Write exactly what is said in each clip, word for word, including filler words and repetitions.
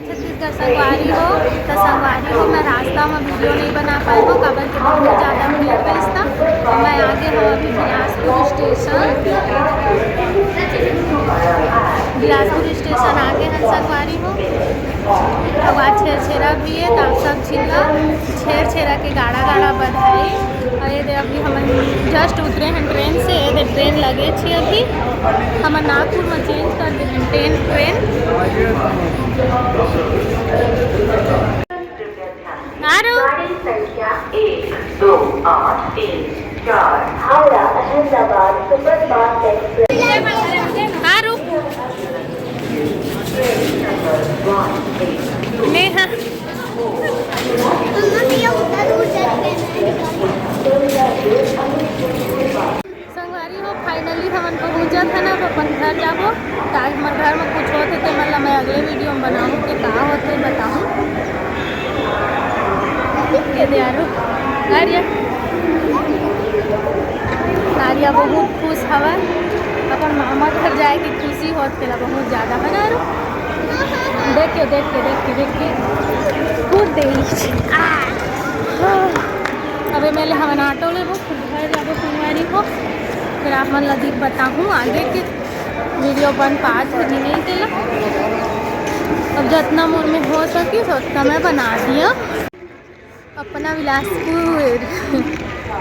छत्तीसगढ़ संगवारी हो, तो संगवारी हो, मैं रास्ता में वीडियो नहीं बना पाए हो, काबर के बहुत ज़्यादा भीड़ रहिस था। तो मैं आगे हूँ अभी बिलासपुर स्टेशन, बिलासपुर स्टेशन आगे हैं संगवारी हो। अब आज छेरछेरा भी है, तो आप सब झिल्ला छेरछेरा के गाड़ा गाड़ा बधाई। और ये दे अभी हम जस्ट उतरे हैं ट्रेन से, ये दे ट्रेन लगे छी अभी। हम नागपुर में चेंज कर दे ट्रेन, ट्रेन। आरो गाड़ी संख्या एक दो आठ एक चार हावड़ा अहमदाबाद सुपरफास्ट एक्सप्रेस। आरो नेहा। संगवारी हो, finally हमन पहुँचत हन, अब अपन घर जाबो। त आज हमर घर में कुछ होत हे, ते मन ला मैं अगले वीडियो में बनाहूँ कि का होत हे, बताहूँ। ये दे आरू, आर्या, आर्या बहुत खुश हवय, अपन मामा घर जाए के खुशी होत तेला बहुत ज़्यादा, है ना आरू? देख के, देख के, देख के, देख के कूद दे। आ, हाँ। अबे मैं ले हमन ऑटो लेबो, फिर घर जाबो संगवारी हो, फिर आप मन ला दिख बताहूँ आगे के वीडियो बन पात हो कि नहीं तेला। अब जितना मोर में हो सकिस उतना मैं बना दिया। अपना बिलासपुर,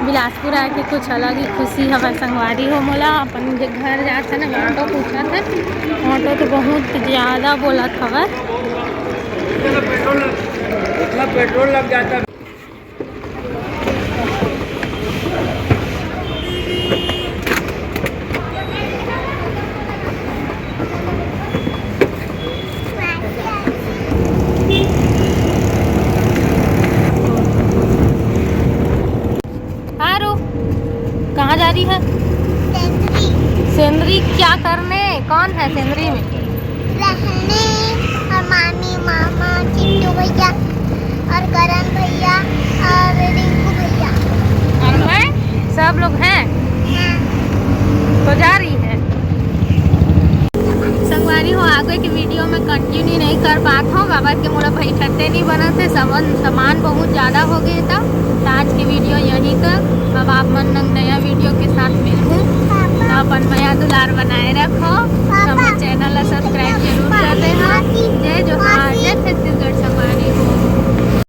बिलासपुर आके कुछ अलग ही खुशी हवय संगवारी हो मोला। अपन जे घर जात हे ना, ऑटो पूछत हे, ऑटो तो बहुत ज़्यादा बोलत हवय। इतना पेट्रोल, इतना पेट्रोल लग जाता। आरो, कहाँ जा रही है? सेंदरी। सेंदरी क्या करने? कौन है सेंदरी में? रहने और मामी, मामा, चिट्टू भैया और करण भैया और रिंकू भैया। और मैं? सब लोग हैं? हाँ। तो जा रही है। संगवारी हो, आगे के वीडियो में कंटिन्यू नहीं कर पात हूँ, काबर के मोला बैठते नहीं बनत हे, सामान, सामान बहुत ज़्यादा हो गए था। तो आज की वीडियो यहीं तक। अब आप मन नंग नया वीडियो के साथ मिलहूँ। तो अपन मया दुलार बनाए रखो, हमर चैनल ला सब्सक्राइब जरूर कर देना। जय जोहार, जय छत्तीसगढ़ संगवारी हो।